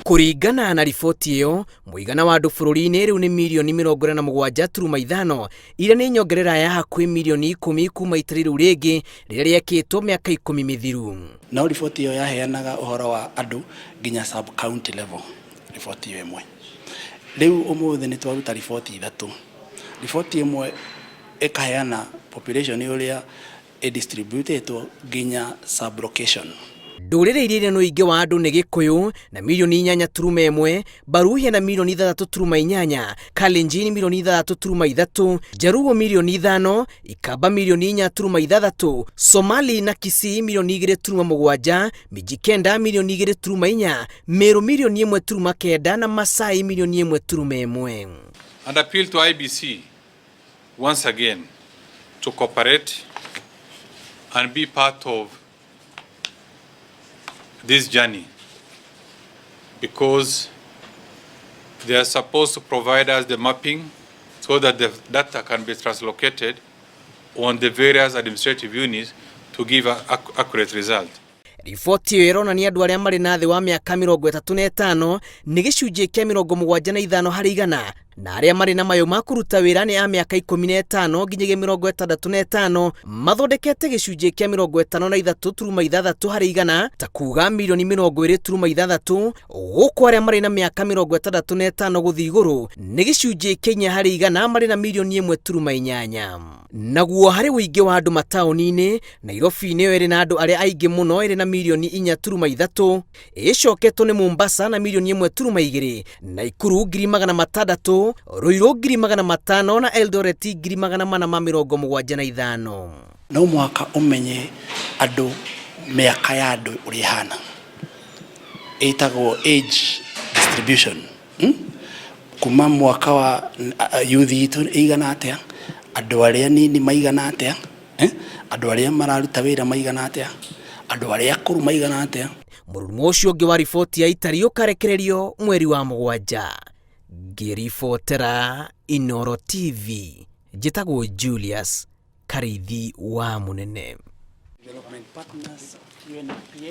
Kũringana na riboti ĩyo, mũigana wa andũ bũrũri-inĩ rĩu nĩ mirioni 47.5, iria nĩ nyongerera ya hakuhĩ mirioni 10 kuma itari rĩu rĩngĩ rĩrĩa rĩekĩtwo mĩaka 10 mĩthiru. No riboti ĩyo yaheanaga ũhoro wa andũ nginya sub county level, riboti ĩyo ĩmwe. Rĩu ũmũthĩ nĩ twaruta riboti ithatũ. Riboti ĩmwe ĩkaheana population ũrĩa ĩdistributetwo nginya sub location. Ndũrĩrĩ iria irĩ na ũingĩ wa andũ nĩ Gĩkũyũ na mirioni 8.1, Baruhia na mirioni 6.8, Kalenjin mirioni 6.3, Jaruo mirioni 5, Ikamba mirioni 4.6, Somali na Kisii mirioni 2.7, Mijikenda mirioni 2.4, Meru mirioni 1.9 na Masai mirioni 1.1. And appeal to IEBC once again to cooperate and be part of this journey, because they are supposed to provide us the mapping so that the data can be translocated on the various administrative units to give an accurate result. Riboti ĩyo ĩronania andũ arĩa marĩ na thĩ wa mĩaka 35 nĩ gĩcunjĩ kĩa 75 harĩ igana, na arĩa marĩ na mayũ ma kũruta wĩra nĩ a mĩaka 15 nginyagia 65 mathondekete gĩcunjĩ kĩa 53.6 harĩ igana, ta kuga mirioni 20.6, gũkũ arĩa marĩ na mĩaka 65 gũthiĩ igũrũ nĩ gĩcunjĩ kĩa 4 harĩ igana marĩ na mirioni 1.8. Naguo harĩ ũingĩ wa andũ mataũni-inĩ, Nairobi nĩyo ĩrĩ na andũ arĩa aingĩ mũno ĩrĩ na mirioni 4.3, ĩcoketwo nĩ Mombasa na mirioni 1.2, Naikuru 600,000, Ruiru 500,000 na Eldoret 475,000. No mũhaka ũmenye andũ mĩaka ya andũ ũrĩa ĩhana, ĩtagwo age distribution, Kuma mwaka wa youth itũ ĩigana atĩa, andũ arĩa nini maigana atĩa, andũ arĩa mararuta wĩra maigana atĩa, andũ arĩa akũrũ maigana atĩa. Mũrurumo ũcio ũngĩ wa riboti ya itari ũkarekererio mweri wa 7. Ngĩribotera Inooro TV, njĩtagwo Julius Karithi wa Mũnene. Development partners, UNFPA.